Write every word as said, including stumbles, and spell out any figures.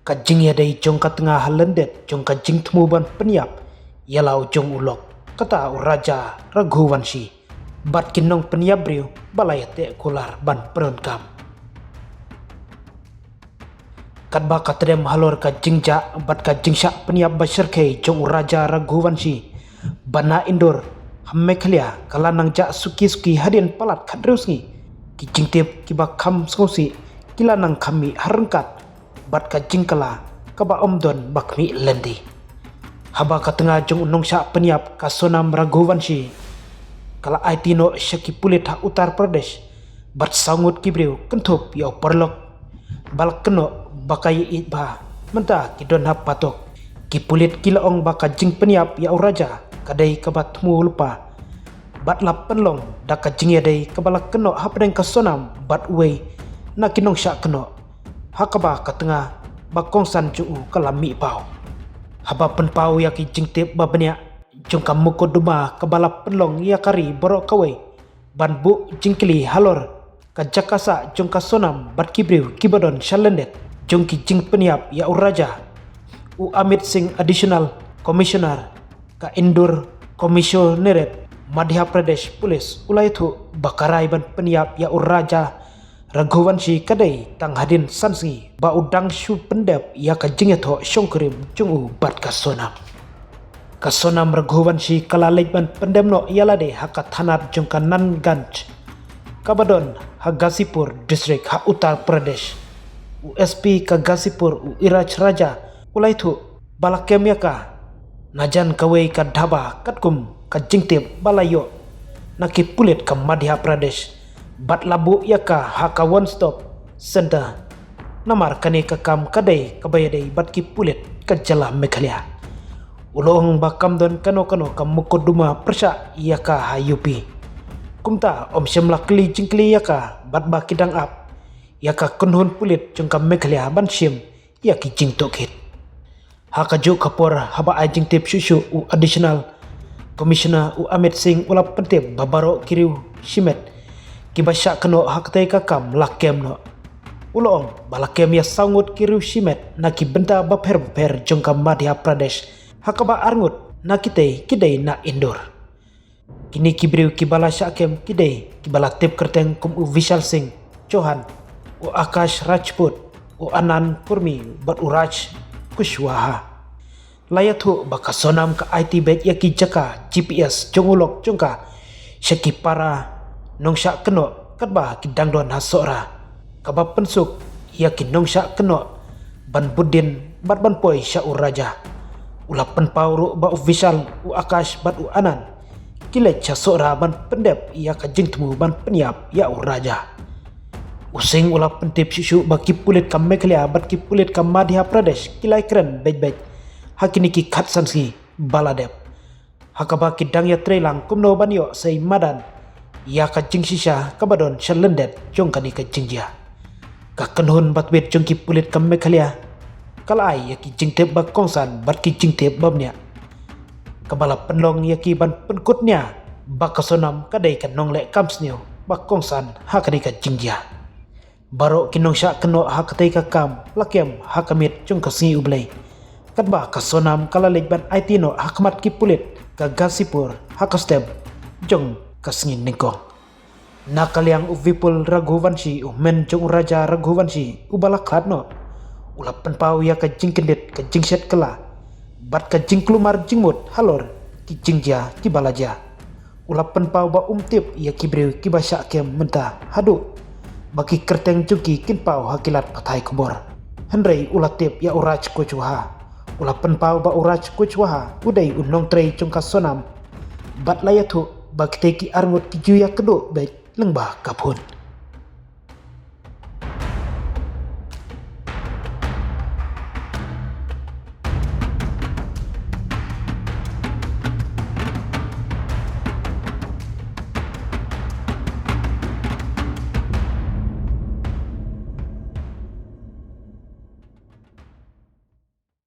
Ka jingïadei jong ka tnga ha lyndet jong ka jingthmu ban pynïap ïa la u jong u lok, kata u Raja Raghuvanshi bad ki nongpynïap briew ba la ïateh kular ban pyndonkam. Katba ka tdem halor ka jingjah bad ka jingshah pynïap ba shyrkhei jong u Raja Raghuvanshi ba na Indore ha Meghalaya ka la nang jah suki suki hadien palat khathynriew sngi, ki jingtip kiba kham sngewsih ki la nang kham mih ha ryngkat bad ka jingkylla kaba ym don ba khmih lynti. Haba ka tnga jong u nongshah pynïap ka Sonam Raghuvanshi ka la aiti noh sha ki pulit ha Uttar Pradesh bad saw ngut ki briew kynthup ïa u paralok ba la kynnoh ba ka ïeit bha, mynta ki don ha patok. Ki pulit ki la ong ba ka jingpynïap ïa u Raja ka dei kaba thmu lypa bad la pynlong da ka jingïadei kaba la kynnoh hapdeng ka Sonam bad uwei na ki nongshah kynnoh, ha kaba ka tnga ba kongsan jong u ka la mih paw. Haba pynpaw ïa ki jingtip ba bniah jong ka mukotduma kaba la pynlong ïa ka ri baroh kawei ban buh jingkylli halor ka jaka sah jong ka Sonam bad ki briew kiba don sha lyndet jong ki jingpynïap ïa u Raja, u Amit Singh, Additional Commissioner ka Indore Commissionerate, Madhya Pradesh Police, u la ïathuh ba ka rai ban pynïap ïa u Raja Raghuvanshi ka dei tang hadien san sngi ba u dang shu pyndep ïa ka jingïathoh shongkurim jong u bad ka Sonam. Ka Sonam Raghuvanshi ka la leit ban pyndem noh ïa lade ha ka thanat jong ka Nanganj kaba don ha Ghazipur District ha Uttar Pradesh. U S P ka Ghazipur, u Iraj Raja, u la ïathuh ba la kem ïa ka na jan kawei ka dhaba katkum ka jingtip ba la ïoh na ki pulit ka Madhya Pradesh bad la buh ïa ka ha ka One Stop Center. Namar kane ka kam ka dei kaba ïadei bad ki pulit ka jylla Meghalaya. U la ong ba kam don kano kano ka mukotduma pyrshah ïa ka ha U P. Kumta ym shym la kylli jingkylli ïa ka bad ba ki dang ap ïa ka kynhun pulit jong ka Meghalaya ban shim ïa ki jingtohkit. Ha kajuh ka por haba ai jingtip shuh shuh u Additional Commissioner u Amit Singh u la pyntip ba baroh ki riew shimet kiba shah kynnoh ha katei ka kam la kem noh. U la ong ba la kem ïa saw ngut ki riew shimet na ki bynta bapher bapher jong ka Madhya Pradesh, ha kaba ar ngut na kitei ki dei na Indore. Kine ki briew kiba la shah kem ki dei kiba la tip kyrteng kum u Vishal Singh Chauhan, u Akash Rajput, u Anand Kurmi bad u Raj Kushwaha. La ïathuh ba ka Sonam ka aiti beit ïa ki jaka G P S jong u lok jong ka sha ki para nongshah kynnoh katba ki dang don ha Sohra, kaba pynsuk ïa ki nongshah kynnoh ban bud dien bad ban poi sha u Raja. U la pynpaw ruh ba u Vishal, u Akash bad u Anand ki leit sha Sohra ban pyndep ïa ka jingthmu ban pynïap ïa u Raja. U Singh u la pyntip shuh shuh ba ki pulit ka Meghalaya bad ki pulit ka Madhya Pradesh ki la ïakren beit beit ha kine ki khatsan sngi ba la dep, ha kaba ki dang ïatreilang kumno ban ïoh sei madan ïa ka jingshisha kaba don sha lyndet jong kane ka jingjia. Ka kynhun ba tbit jong ki pulit ka Meghalaya ka la ai ïa ki jingtip ba kongsan bad ki jingtip ba bniah, kaba la pynlong ïa ki ban pynkut nia ba ka Sonam ka dei ka nongleh kam sniew ba kongsan ha kane ka jingjia. Baroh ki nongshah kynnoh ha katei ka kam la kem ha ka miet jong ka sngi U Blei, katba ka Sonam ka la leit ban aiti noh ha khmat ki pulit ka Ghazipur ha ka step jong ka sngi nyngkong. Na ka liang u Vipul Raghuvanshi, u hynmen jong u Raja Raghuvanshi uba la khlad noh, u la pynpaw ïa ka jingkyndit, ka jingshet kylla bad ka jingkulmar jingmut halor ki jingjia kiba la jia. U la pynpaw ba um tip ïa ki briew kiba shah kem mynta haduh ba ki kyrteng jong ki kin paw ha ki lad pathai khubor. Hynrei u la tip ïa u Raj Kushwaha. U la pynpaw ba u Raj Kushwaha u dei u nongtrei jong ka Sonam bad la ïathuh ba kitei ki ar ngut ki ju ïakynduh beit lyngba ka phone.